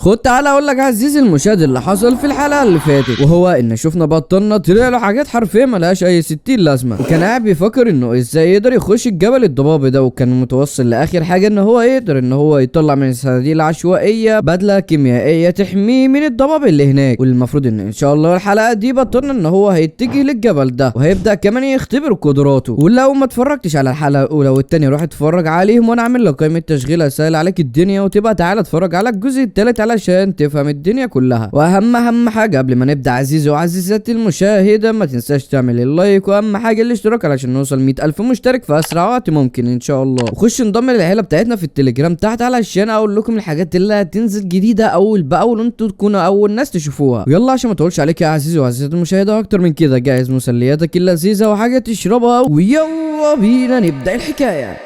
خد تعالى اقول لك عزيزي المشاهد اللي حصل في الحلقة اللي فاتت، وهو ان شفنا بطلنا طلع له حاجات حرفيا ملهاش اي 60 لازمه، وكان قاعد بيفكر انه ازاي يقدر يخش الجبل الضبابي ده، وكان متوصل لاخر حاجة ان هو يقدر ان هو يطلع من الصناديق العشوائية بدله كيميائية تحميه من الضباب اللي هناك. والمفروض ان شاء الله الحلقة دي بطلنا ان هو هيتجه للجبل ده وهيبدا كمان يختبر قدراته. ولو ما اتفرجتش على الحلقة الاولى والثانية روح اتفرج عليهم، وانا عامل لك قائمة تشغيل اسهل عليك الدنيا، وتبقى تعالى اتفرج على الجزء الثالث علشان تفهم الدنيا كلها. واهم حاجة قبل ما نبدا عزيزي وعزيزاتي المشاهدة، ما تنساش تعمل ال like، واهم حاجة الاشتراك علشان نوصل 100,000 مشترك في اسرع وقت ممكن ان شاء الله. وخش انضم للعيلة بتاعتنا في التليجرام تحت علشان اقول لكم الحاجات اللي هتنزل جديدة اول باول وانتوا تكونوا اول ناس تشوفوها. ويلا عشان ما اطولش عليك يا عزيزي وعزيزاتي المشاهدة اكتر من كده، جهز مسلياتك اللذيذة وحاجه تشربها، ويلا بينا نبدا الحكاية.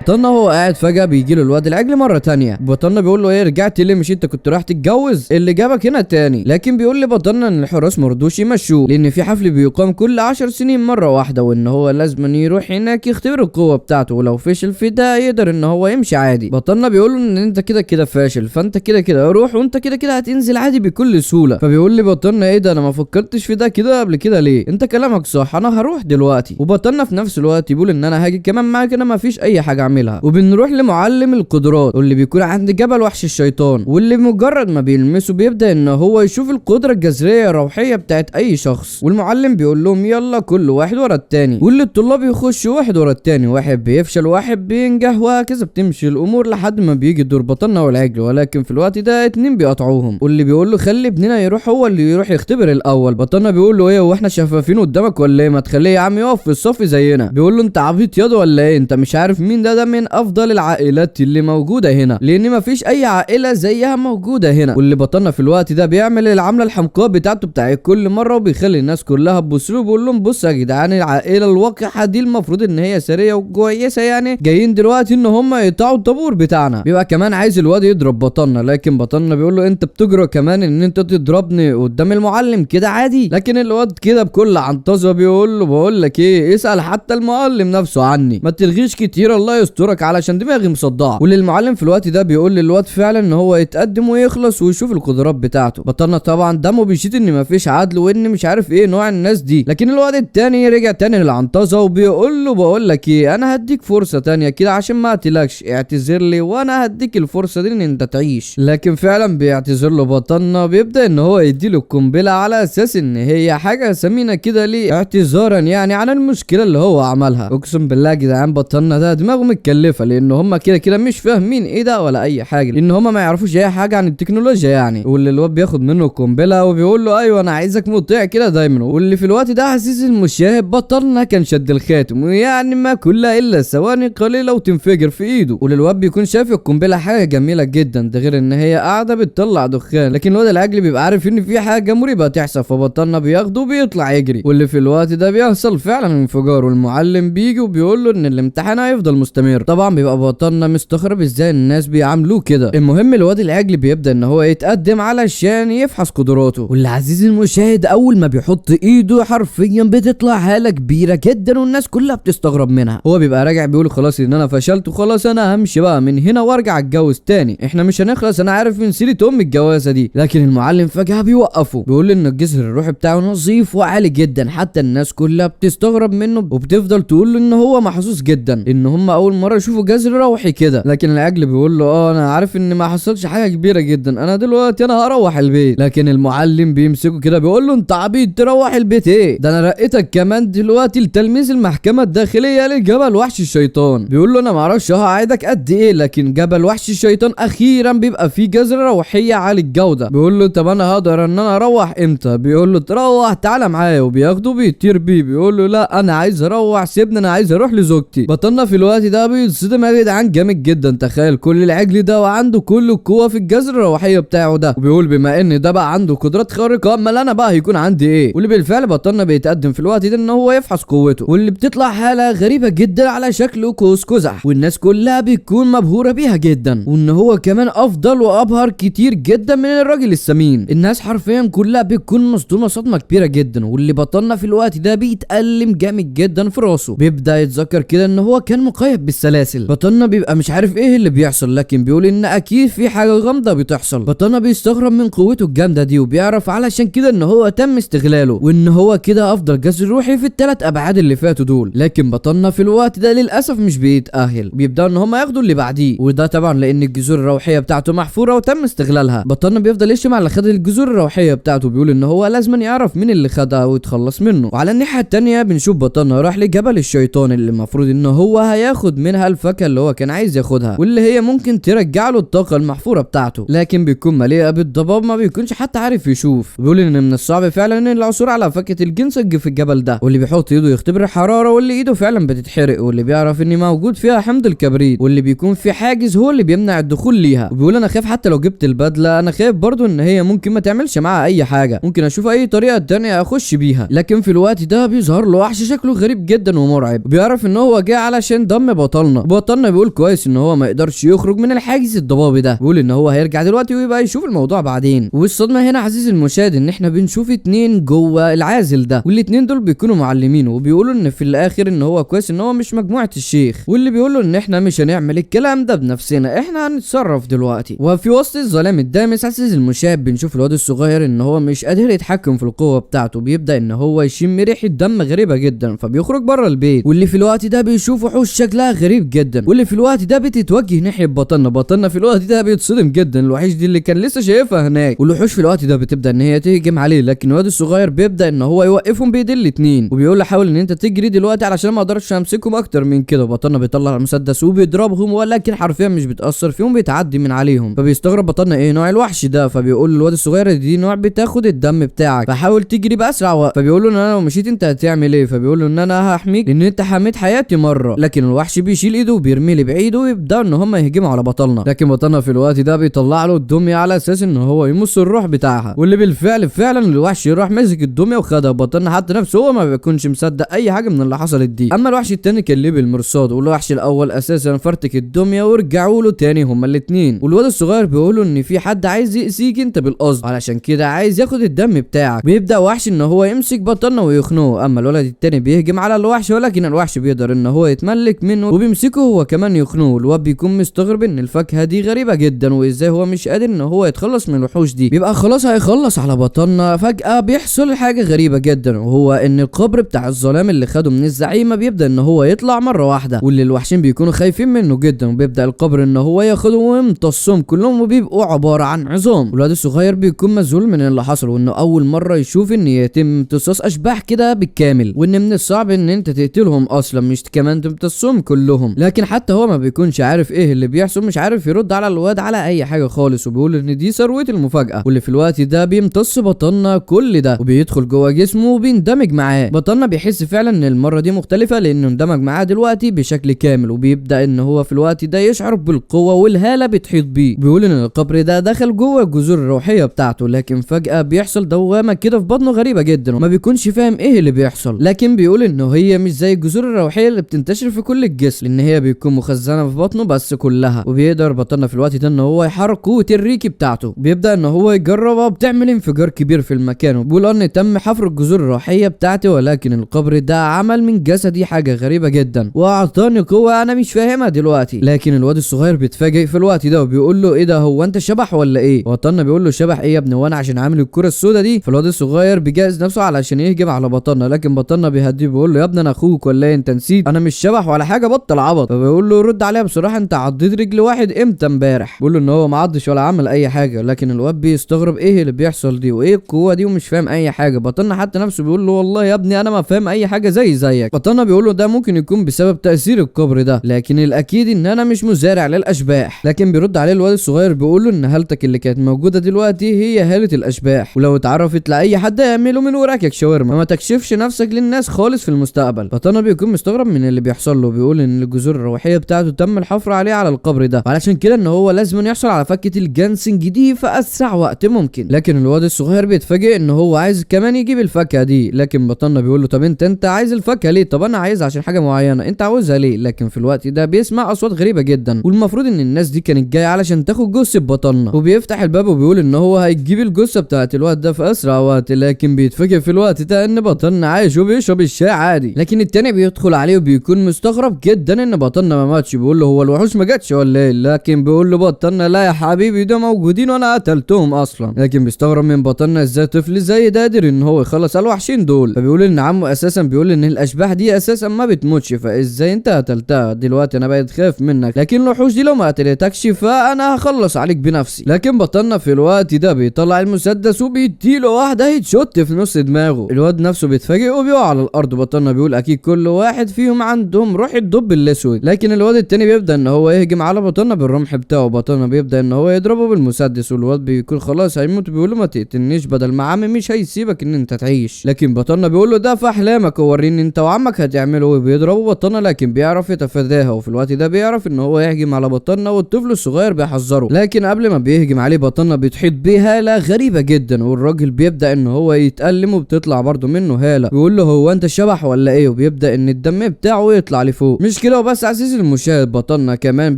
بطلنا هو قاعد فجأة بيجي له الواد العجل مرة تانية. بطلنا بيقول له ايه، رجعت ليه؟ مش انت كنت رايح تتجوز؟ اللي جابك هنا تاني؟ لكن بيقول لي بطلنا ان الحراس مرضوش يمشوه لان في حفل بيقام كل 10 سنين مرة واحدة، وان هو لازم يروح هناك يختبر القوة بتاعته، ولو فشل في ده يقدر ان هو يمشي عادي. بطلنا بيقول له ان انت كده كده فاشل، فانت كده كده روح، وانت كده كده هتنزل عادي بكل سهولة. فبيقول لي بطلنا ايه ده، انا ما فكرتش في ده كده قبل كده ليه؟ انت كلامك صح، انا هروح دلوقتي. وبطلنا في نفس الوقت بيقول ان انا هاجي كمان معاك، انا ما فيش اي حاجة اعملها. وبنروح لمعلم القدرات واللي بيكون عند جبل وحش الشيطان، واللي مجرد ما بيلمسه بيبدا ان هو يشوف القدرة الجذرية الروحية بتاعت اي شخص. والمعلم بيقول لهم يلا كل واحد ورا التاني، واللي الطلاب يخشوا واحد ورا التاني، واحد بيفشل واحد بينجح، وهكذا بتمشي الامور لحد ما بيجي دور بطلنا والعجل. ولكن في الوقت ده اتنين بيقطعوهم، واللي بيقول له خلي ابننا يروح، هو اللي يروح يختبر الاول. بطلنا بيقول له ايه، واحنا شفافين قدامك ولا ايه؟ ما تخليه يا عم يقف في الصف زينا. بيقول له انت عبيط ياض ولا ايه؟ انت مش عارف مين ده؟ ده من افضل العائلات اللي موجودة هنا، لان مفيش اي عائلة زيها موجودة هنا. واللي بطلنا في الوقت ده بيعمل العملة الحمقاء بتاعته بتاع كل مرة، وبيخلي الناس كلها تبص له وبيقول لهم بصوا يا جدعان، العائلة الوقحه دي المفروض ان هي سرية وكويسة، يعني جايين دلوقتي ان هم يقطعوا الطابور بتاعنا. بيبقى كمان عايز الواد يضرب بطلنا، لكن بطلنا بيقول له انت بتجرؤ كمان ان انت تضربني قدام المعلم كده عادي؟ لكن الواد كده بكل عنطزه بيقول له بقول لك ايه، اسال حتى المعلم نفسه عني، ما تلغيش كتير الله يسترك علشان دماغي مصدعه. واللي المعلم في الوقت ده بيقول للواد فعلا ان هو يتقدم ويخلص ويشوف القدرات بتاعته. بطلنا طبعا دمه بيشيط ان مفيش عدل وان مش عارف ايه نوع الناس دي. لكن الواد التاني رجع تاني للعنطزه وبيقول له بقول لك ايه، انا هديك فرصة تانية كده عشان ما اقتلكش، اعتذر لي وانا هديك الفرصة دي ان انت تعيش. لكن فعلا بيعتذر له بطلنا، بيبدا ان هو يديله القنبلة على اساس ان هي حاجة ثمينة كده ليه، اعتذارا يعني عن المشكلة اللي هو عملها. اقسم بالله يا جدعان بطلنا ده دماغه متكلفه، لان هم كده كده مش فاهمين ايه ده ولا اي حاجة، لان هم ما يعرفوش اي حاجة عن التكنولوجيا يعني. واللي الواد بياخد منه القنبلة وبيقول له ايوه انا عايزك مطيع كده دايما. واللي في الوقت ده عزيزي المشاهد بطلنا كان شد الخاتم، ويعني ما كلها الا ثواني قليله وتنفجر في ايده. واللي الواد بيكون شايف القنبلة حاجة جميلة جدا، ده غير ان هي قاعدة بتطلع دخان، لكن الواد العجل بيبقى عارف ان في حاجة مريبه تحصل، فبطلنا بياخده وبيطلع يجري. واللي في الوقت ده بيحصل فعلا انفجار، والمعلم بيجي وبيقول له ان الامتحان هيفضل مستمر. طبعا بيبقى بطلنا مستغرب ازاي الناس بيعاملوه كده. المهم الواد العجل بيبدا ان هو يتقدم علشان يفحص قدراته. واللي عزيزي المشاهد اول ما بيحط ايده حرفيا بتطلع هاله كبيرة جدا، والناس كلها بتستغرب منها. هو بيبقى راجع بيقول خلاص ان انا فشلت وخلاص انا همشي بقى من هنا وارجع اتجوز تاني، احنا مش هنخلص، انا عارف من سيره ام الجوازه دي. لكن المعلم فجاة بيوقفه، بيقول ان الجسر الروحي بتاعه نظيف وعالي جدا، حتى الناس كلها بتستغرب منه وبتفضل تقول له ان هو محظوظ جدا ان هم اول مرة يشوفوا جذر روحي كده. لكن العجل بيقول له اه انا عارف ان ما حصلش حاجة كبيرة جدا، انا دلوقتي انا هروح البيت. لكن المعلم بيمسكه كده بيقول له انت عبيط تروح البيت ايه؟ ده انا رقيتك كمان دلوقتي لتلميذ المحكمة الداخلية لجبل وحش الشيطان. بيقول له انا ما اعرفش هقعدك قد ايه، لكن جبل وحش الشيطان اخيرا بيبقى فيه جذر روحية عالي الجودة. بيقول له طب انا هقدر ان انا اروح امتى؟ بيقول له تروح تعالى معايا، وبياخده بيطير بيه. بيقول له لا انا عايز اروح، سيبني انا عايز اروح لزوجتي. بطلنا في الوقت ده بيتصدم يا جدعان جامد جدا، تخيل كل العجل ده وعنده كل القوة في الجذر الروحية بتاعه ده. وبيقول بما ان ده بقى عنده قدرات خارقة، امال انا بقى هيكون عندي ايه؟ واللي بالفعل بطلنا بيتقدم في الوقت ده ان هو يفحص قوته، واللي بتطلع حاله غريبة جدا على شكل قوس قزح، والناس كلها بتكون مبهوره بيها جدا، وان هو كمان افضل وابهر كتير جدا من الراجل السمين. الناس حرفيا كلها بتكون مصدومة صدمة كبيرة جدا. واللي بطلنا في الوقت ده بيتألم جامد جدا في راسه، بيبدا يتذكر كده ان هو كان مقيد بالسيف بالسلاسل. بطلنا بيبقى مش عارف ايه اللي بيحصل، لكن بيقول ان اكيد في حاجة غامضة بتحصل. بطلنا بيستغرب من قوته الجامدة دي، وبيعرف علشان كده ان هو تم استغلاله وان هو كده افضل جذر روحي في الثلاث ابعاد اللي فاتوا دول. لكن بطلنا في الوقت ده للاسف مش بيتاهل، بيبداوا ان هم ياخدوا اللي بعديه، وده طبعا لان الجذور الروحية بتاعته محفورة وتم استغلالها. بطلنا بيفضل يشتم على خد الجذور الروحية بتاعته، بيقول ان هو لازم يعرف مين اللي خدها ويتخلص منه. وعلى الناحية الثانية بنشوف بطلنا راح لجبل الشيطان اللي المفروض ان هو هياخد منها الفاكهة اللي هو كان عايز ياخدها، واللي هي ممكن ترجع له الطاقة المحفوره بتاعته، لكن بيكون مليئة بالضباب، ما بيكونش حتى عارف يشوف. بيقول ان من الصعب فعلا العثور على فاكهة الجنسنج في الجبل ده، واللي بيحط ايده يختبر الحرارة، واللي ايده فعلا بتتحرق، واللي بيعرف ان موجود فيها حمض الكبريت، واللي بيكون في حاجز هو اللي بيمنع الدخول ليها. وبيقول انا خايف حتى لو جبت البدلة، انا خايف برضو ان هي ممكن ما تعملش معاها اي حاجة، ممكن اشوف اي طريقه تانية اخش بيها. لكن في الوقت ده بيظهر له وحش شكله غريب جدا ومرعب، وبيعرف ان هو جه علشان دم بطلنا. بطلنا بيقول كويس ان هو ما يقدرش يخرج من الحاجز الضبابي ده، بيقول ان هو هيرجع دلوقتي ويبقى يشوف الموضوع بعدين. والصدمه هنا عزيزي المشاهد ان احنا بنشوف اتنين جوه العازل ده، والاتنين دول بيكونوا معلمينه، وبيقولوا ان في الاخر ان هو كويس ان هو مش مجموعة الشيخ، واللي بيقولوا ان احنا مش هنعمل الكلام ده بنفسنا، احنا هنتصرف دلوقتي. وفي وسط الظلام الدامس عزيزي المشاهد بنشوف الواد الصغير ان هو مش قادر يتحكم في القوة بتاعته، بيبدا ان هو يشم ريحه دم غريبة جدا، فبيخرج بره البيت. واللي في الوقت ده بيشوف وحوش شكلها غريب جدا، واللي في الوقت ده بتتوجه ناحية بطلنا. بطلنا في الوقت ده بيتصدم جدا، الوحوش دي اللي كان لسه شايفها هناك. والوحوش في الوقت ده بتبدا ان هي تهجم عليه، لكن الواد الصغير بيبدا ان هو يوقفهم بايديه الاتنين، وبيقول له حاول ان انت تجري دلوقتي علشان ما اقدرش امسكهم اكتر من كده. بطلنا بيطلع المسدس وبيضربهم، ولكن حرفيا مش بتاثر فيهم، بيتعدي من عليهم. فبيستغرب بطلنا ايه نوع الوحش ده، فبيقول للواد الصغير دي نوع بتاخد الدم بتاعك، فحاول تجري باسرع وقت. فبيقول له ان انا لو مشيت انت هتعمل ايه؟ فبيقول له ان انا هحميك لان انت حميت حياتي مرة. لكن الوحش بيشيل ايده وبيرميه لبعيد، ويبداوا ان هم يهجموا على بطلنا. لكن بطلنا في الوقت ده بيطلع له الدمية على اساس ان هو يمص الروح بتاعها، واللي بالفعل فعلا الوحش راح مسك الدمية وخدها. بطلنا حتى نفسه هو ما بيكونش مصدق اي حاجة من اللي حصلت دي. اما الوحش التاني كان ليه بالمرصاد، والوحش الاول اساسا فرتك الدمية ورجعوا له تاني هما الاتنين. والواد الصغير بيقول له ان في حد عايز يأذيك انت بالقصد، علشان كده عايز ياخد الدم بتاعك. بيبدا وحش ان هو يمسك بطلنا ويخنقه. اما الولد التاني بيهجم على الوحش، ولكن الوحش بيقدر ان هو يتملك منه وبيمسكه هو كمان يخنقه. الواد بيكون مستغرب ان الفاكهة دي غريبة جدا، وازاي هو مش قادر ان هو يتخلص من الوحوش دي. بيبقى خلاص هيخلص على بطلنا، فجاة بيحصل حاجة غريبة جدا، وهو ان القبر بتاع الظلام اللي خده من الزعيمه بيبدا ان هو يطلع مرة واحدة، واللي الوحشين بيكونوا خايفين منه جدا. وبيبدا القبر ان هو ياخدهم ويمتصهم كلهم، وبيبقوا عبارة عن عظام. والواد الصغير بيكون مذهول من اللي حصل، وانه اول مرة يشوف ان يتم امتصاص اشباح كده بالكامل، وان من الصعب ان انت تقتلهم اصلا، مش كمان تمتصهم كلهم. لكن حتى هو ما بيكونش عارف ايه اللي بيحصل، مش عارف يرد على الواد على اي حاجة خالص، وبيقول ان دي ثروة المفاجاة. واللي في الوقت ده بيمتص بطلنا كل ده وبيدخل جوه جسمه وبيندمج معاه. بطلنا بيحس فعلا ان المرة دي مختلفة لانه اندمج معاه دلوقتي بشكل كامل، وبيبدا ان هو في الوقت ده يشعر بالقوة والهاله بتحيط بيه. بيقول ان القبر ده دخل جوه الجذور الروحية بتاعته، لكن فجاة بيحصل دوامه كده في بطنه غريبة جدا، وما بيكونش فاهم ايه اللي بيحصل. لكن بيقول انه هي مش زي الجذور الروحية اللي بتنتشر في كل الجسم، لان هي بيكون مخزنة في بطنه بس كلها. وبيقدر بطلنا في الوقت ده ان هو يحرك قوة الريكي بتاعته، بيبدا ان هو يجربها، بتعمل انفجار كبير في المكان. وبيقول ان تم حفر الجذور الروحية بتاعتي، ولكن القبر ده عمل من جسدي حاجة غريبة جدا واعطاني قوة انا مش فاهمها دلوقتي. لكن الواد الصغير بيتفاجئ في الوقت ده وبيقول له ايه ده، هو انت شبح ولا ايه؟ بطلنا بيقول له شبح ايه يا ابني، وانا عشان عامل الكره السوداء دي؟ فالواد الصغير بيجهز نفسه علشان يهجم على بطلنا، لكن بطلنا بيهديه بيقول له يا ابني انا اخوك ولا ايه، انت نسيت انا مش شبح ولا حاجة، بطل عبط. فبيقول له رد عليها بصراحة، انت عضيت رجل واحد امتى امبارح؟ بيقول له ان هو ما عضش ولا عمل اي حاجة. لكن الواد بيستغرب ايه اللي بيحصل دي وايه القوة دي ومش فاهم اي حاجة. بطلنا حتى نفسه بيقول له والله يا ابني انا ما فاهم اي حاجة زي زيك. بطلنا بيقول له ده ممكن يكون بسبب تاثير القبر ده، لكن الاكيد ان انا مش مزارع للاشباح. لكن بيرد عليه الواد الصغير بيقول له ان هالتك اللي كانت موجودة دلوقتي هي هاله الاشباح، ولو اتعرفت لاي حد هيعمله من وراك يا شاورما، ما تكشفش نفسك للناس خالص في المستقبل. بطلنا بيكون مستغرب من اللي بيحصل له، بيقول ان الجذور الروحية بتاعته تم الحفر عليه على القبر ده، وعلشان كده ان هو لازم يحصل على فكه الجانسنج دي في اسرع وقت ممكن. لكن الواد الصغير بيتفاجئ ان هو عايز كمان يجيب الفاكهة دي، لكن بطلنا بيقول له طب انت عايز الفاكهة ليه؟ طب انا عايزها عشان حاجة معينة، انت عاوزها ليه؟ لكن في الوقت ده بيسمع اصوات غريبة جدا، والمفروض ان الناس دي كانت جاية علشان تاخد جثة بطلنا. وبيفتح الباب وبيقول ان هو هيجيب الجثة بتاعت الواد ده في اسرع وقت، لكن بيتفاجئ في الوقت ده ان بطلنا عايش وبيشرب الشاي عادي. لكن التاني بيدخل عليه وبيكون مستغرب جدا جدا ان بطلنا ما ماتش، بيقول له هو الوحوش ما جاتش ولا ايه؟ لكن بيقول له بطلنا لا يا حبيبي ده موجودين وانا قتلتهم اصلا. لكن بيستغرب من بطلنا ازاي طفل زي ده قادر ان هو يخلص الوحشين دول، فبيقول ان عمه اساسا بيقول ان الاشباح دي اساسا ما بتموتش، فازاي انت قتلتها؟ دلوقتي انا بقيت خايف منك، لكن الوحوش دي لو ما قتلتكش فانا هخلص عليك بنفسي. لكن بطلنا في الوقت ده بيطلع المسدس وبيديله واحدة headshot في نص دماغه، الواد نفسه بيتفاجئ وبيقع على الارض. بطلنا بيقول اكيد كل واحد فيهم عندهم روح الدب الاسود. لكن الواد التاني بيبدا ان هو يهجم على بطلنا بالرمح بتاعه، بطلنا بيبدا ان هو يضربه بالمسدس، والواد بيكون خلاص هيموت، بيقول له ما تقتلنيش بدل ما عمي مش هيسيبك ان انت تعيش. لكن بطلنا بيقول له ده في احلامك ووريني انت وعمك هتعمله ايه. بيضربه بطلنا لكن بيعرف يتفاداها، وفي الوقت ده بيعرف ان هو يهجم على بطلنا والطفل الصغير بيحذره. لكن قبل ما بيهجم عليه بطلنا بيتحيط بيه هاله غريبة جدا، والراجل بيبدا ان هو يتألم وبتطلع برضه منه هاله، بيقول له هو انت شبح ولا ايه؟ وبيبدا ان الدم بتاعه يطلع لفوق. مش كده وبس عزيزي المشاهد، بطلنا كمان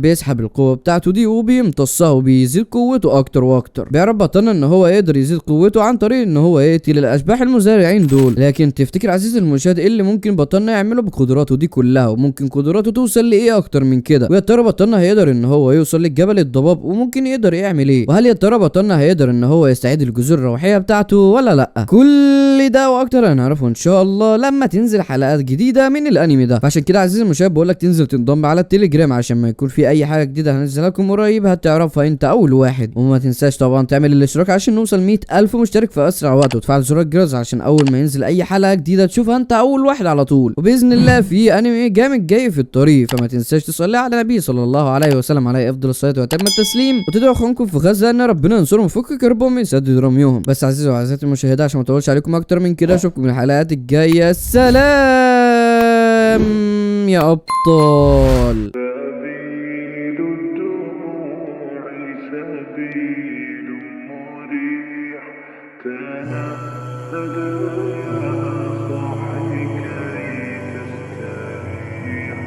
بيسحب القوة بتاعته دي وبيمتصها وبيزيد قوته اكتر واكتر. بيعرف بطلنا ان هو يقدر يزيد قوته عن طريق ان هو يقتل الاشباح المزارعين دول. لكن تفتكر عزيزي المشاهد ايه اللي ممكن بطلنا يعمله بقدراته دي كلها؟ وممكن قدراته توصل لايه اكتر من كده؟ ويا ترى بطلنا هيقدر ان هو يوصل للجبل الضباب وممكن يقدر يعمل ايه؟ وهل يا ترى بطلنا هيقدر ان هو يستعيد الجذور الروحية بتاعته ولا لا؟ كل ده واكتر هنعرفه ان شاء الله لما تنزل حلقات جديدة من الانمي ده. فعشان كده عزيزي المشاهد بقول لك تنزل تنضم على التليجرام عشان ما يكون في اي حاجة جديدة هنزلها لكم قريب هتعرفها انت اول واحد. وما تنساش طبعا تعمل الاشتراك عشان نوصل 100,000 مشترك في اسرع وقت، وتفعل زر الجرس عشان اول ما ينزل اي حلقة جديدة تشوفها انت اول واحد على طول. وباذن الله في انمي جامد جاي في الطريق، فما تنساش تصلي على النبي صلى الله عليه وسلم عليه افضل الصلاة واتم التسليم، وتدعو اخوانكم في غزة ان ربنا ينصرهم ويفك كربهم ويسدد رميهم. بس عزيزي وعزيزاتي المشاهدة عشان ما اطولش عليكم اكتر من كده، اشوفكم الحلقات الجاية. سلام يا ابطال. سبيل الدموع سبيل مريح، تنهد يا صاحي كي تستريح.